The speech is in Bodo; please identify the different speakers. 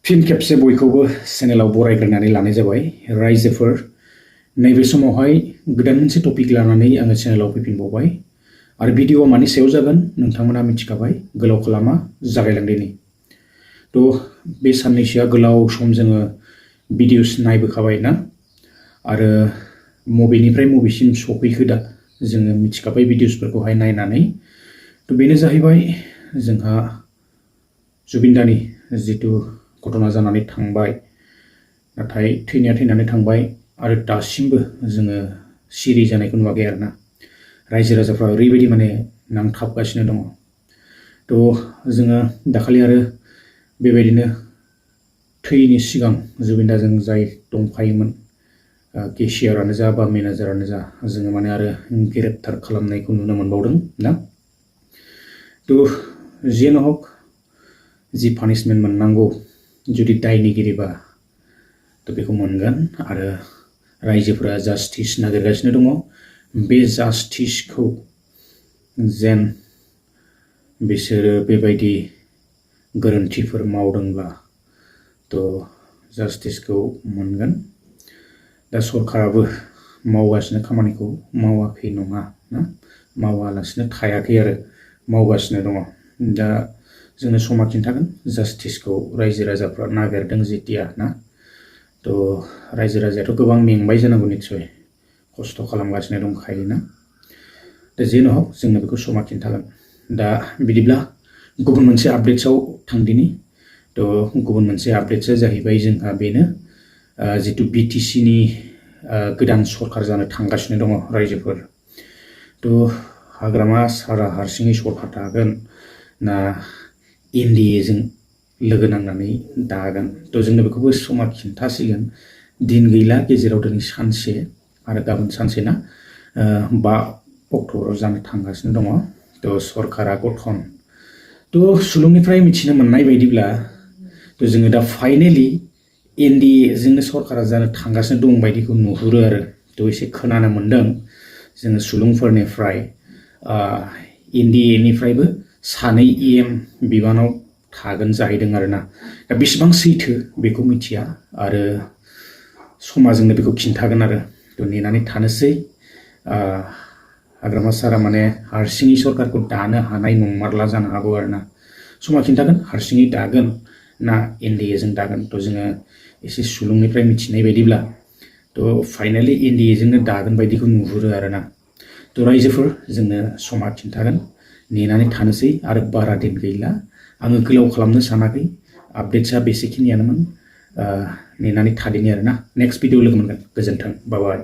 Speaker 1: फिन खेबसे बयखौबो चेनेलाव बरायग्रोनानै लानाय जाबाय रायजोफोर नैबे समावहाय गोदान मोनसे टपिक लानानै आङो चेनेलाव फैफिनबावबाय आरो भिडिअआ मानि सायाव जागोन नोंथांमोना मिथिखाबाय गोलाव खालामा जागायलांदिनि तो बे साननैसोआ गोलाव सम जोङो भिडिअस नायबोखाबाय ना आरो मबेनिफ्राय मबेसिम सफैखो दा जोङो मिथिखाबाय भिडिअसफोरखौहाय नायनानै तो बेनो जाहैबाय जोंहा जुबिनदानि जितु घटना जानानै थांबाय नाथाय थैनाया थैनानै थांबाय आरो दासिमबो जोङो सिरि जानायखौ नुवाखै आरोना रायजो राजाफ्रा ओरैबायदि माने नांथाबगासिनो दङ तो जोङो दाखालि आरो बेबायदिनो थैनि सिगां जुबिनदाजों जाय दंफायोमोन केशियारानो जा बा मेनेजारानो जा जोङो माने आरो ग्रेप्टार खालामनायखौ नुनो मोनबावदों ना तो जियानो हक जि पानिशमेन्ट मोननांगौ जुदि दायनिगिरिबा तो बेखौ मोनगोन आरो रायजोफोरा जास्टिस नागिरगासिनो दङ बे जास्टिसखौ जेन बिसोरो बेबायदि गोरोन्थिफोर मावदोंब्ला तो जास्टिसखौ मोनगोन दा सरकाराबो मावगासिनो खामानिखौ मावाखै नङा ना मावालासिनो थायाखै आरो मावगासिनो दङ दा जोंनो समा खिन्थागोन जास्टिसखौ रायजो राजाफ्रा नागिरदों जेतिया ना तो रायजो राजायाथ' गोबां मेंबाय जानांगौ निस्सय खस्थ' खालामगासिनो दंखायो ना दा जेनो हक जोंनो बेखौ समा खिन्थागोन दा बिदिब्ला गुबुन मोनसे आपडेट्सआव थांदिनि तो गुबुन मोनसे आपडेट्सआ जाहैबाय जोंहा बेनो जितु बिटिसिनि गोदान सरकार जानो थांगासिनो दङ रायजोफोर तो हाग्रामा सारा हारसिङै सरकार थागोन ना एनडिएजों लोगो नांनानै दागोन तो जोंनो बेखौबो समा खिन्थासिगोन दिन गैला गेजेराव दिनै सानसे आरो गाबोन सानसे ना 5 अक्ट'बराव जानो थांगासिनो दङ तो सरकारा गठन तो सुलुंनिफ्राय मिथिनो मोननाय बायदिब्ला तो जोङो दा फाइनेलि एनडिएजोंनो सरकारा जानो थांगासिनो दं बायदिखौ नुहुरो आरो तो एसे खोनानो मोनदों जोङो सुलुंफोरनिफ्राय एनडिएनिफ्रायबो सानै एम बिबानाव थागोन जाहैदों आरोना दा बेसेबां सैथो बेखौ मिथिया आरो समा जोंनो बेखौ खिन्थागोन आरो तो नेनानै थानोसै हाग्रामा सारा माने हारसिङै सरकारखौ दानो हानाय नंमारला जानो हागौ आरोना समा खिन्थागोन हारसिङै दागोन ना एनडिएजों दागोन तो जोङो एसे सुलुंनिफ्राय मिथिनाय बायदिब्ला तो फाइनेलि एनडिएजोंनो दागोन बायदिखौ नुहुरो आरोना तो रायजोफोर जोंनो समा खिन्थागोन नेनानै थानोसै आरो बारा दिन गैला आङो गोलाव खालामनो सानाखै आपडेट्सआ बेसेखिनियानोमोन नेनानै थादिनि आरोना नेक्स्ट भिडिअ लोगो मोनगोन गोजोन्थों बाय बाय